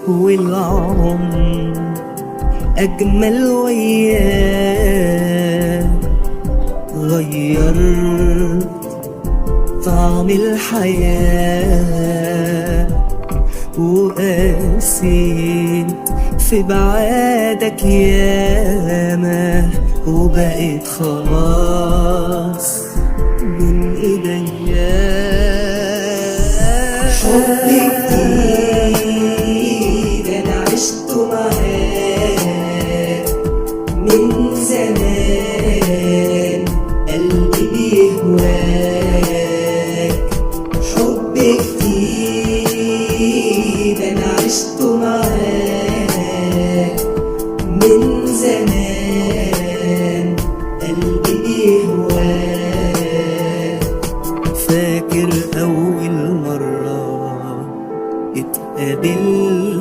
والعمر أجمل وياك، غيرت طعم الحياة وقاسيت في بعادك ياما، وبقيت خلاص بين ايديا. حب جديد انا عشته معاك من زمان، قلبي بيهواك. حب جديد انا عشته معاك.